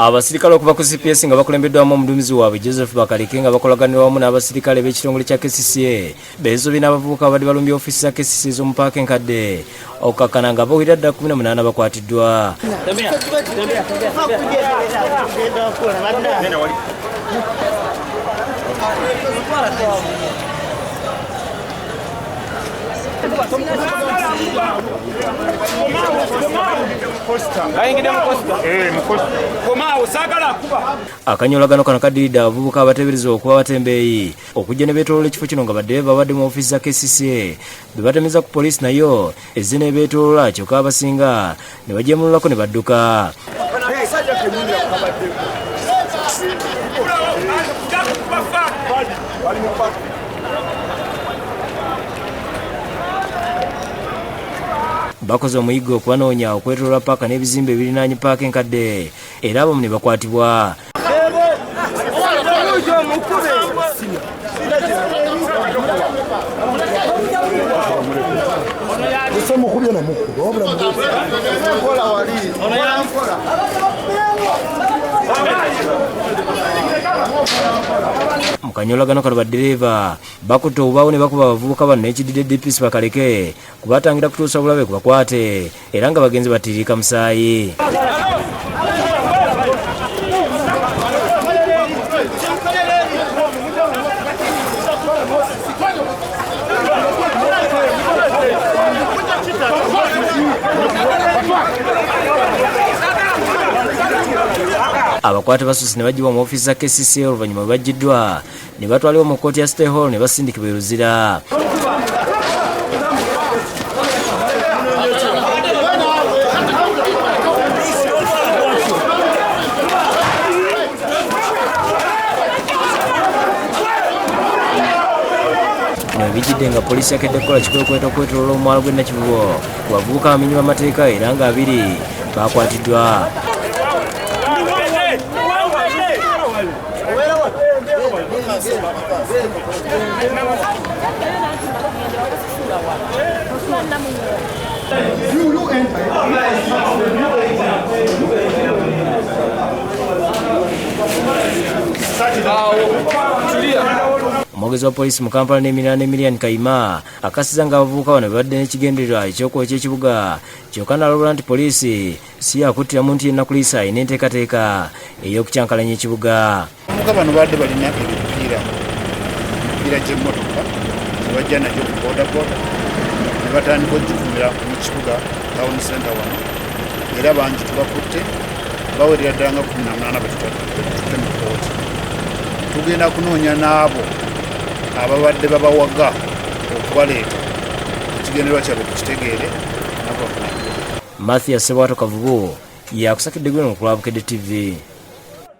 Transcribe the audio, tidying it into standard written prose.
Abasirikale okuva ku CPS nga bakulembeddwamu omuduumizi waabwe Joseph Bakaleke nga bakolaganira wamu n'abasirikale b'ekitongole kya KCCA beezobye n'abavubuka abadde balumbye ofiisi za KCCA ez'omu paaka enkadde okukakkana nga bawera ddala 18 bakwatiddwa. Akanyolagano kano kaddiridde abavubuka abateeberezebwa okuba abatembeeyi okujja ne beetoloola ekifo kino nga baddereeva babadde mu ofiisi za KCCA be batemeza ku poliisi nayo ezze n'ebeetoloola kyokka abasinga ne bagyemululako ne badduka. Bakoze omuyiggo okubanoonya okwetoloola paaka n'ebizimbe ebirinaanye paaka enkadde era abamu ne bakwatibwa. Mu kanyolagano kano baddereeva bakutte obubaawo ne bakuba abavubuka bano n'ekididde DPC Bakaleke kubatangira kutuusa bulabe ku bakwate era nga bagenze batiiriika musaayi. Abakwate basusse ne baggyibwa mu ofiisi za KCCA oluvannyuma bwe baggyiddwa ne batwalibwa mu kkooti ya City Hall ne basindikibwa e Luzira. Bino bijjidde nga poliisi yakedde kukola kikwekweto okwetoloola omwalo gw'e Nakivubo ku bavubuka abamenyi b'amateeka era nga abiri bakwatiddwa. Omwogezi wa poliisi mu Kampala n'emiriraano Emilian Kayima akasiza ng'abavubuka bano babadde n'ekigendererwa eky'okwokya ekibuga kyokka n'alabula nti poliisi si yakuttira muntu yenna kuliisa alina enteekateeka ey'okukyankalanya ekibuga. Abavubuka bano babadde balina emipiira emipiira gy'emmotoka gye bajja nagyo ku bodaboda ne batandika ogikumira mu kibuga town center wano era bangi tubakutte bawerera ddala nga 18 betututte mu kkooti. Tugenda kunoonya n'abo ababadde babawaga okubaleeta ekigendererwa kyabwe tukitegeere nabo bafune. Mathias Sebwato Kavubu yakusakidde gwino ku lwa Bukedde TV.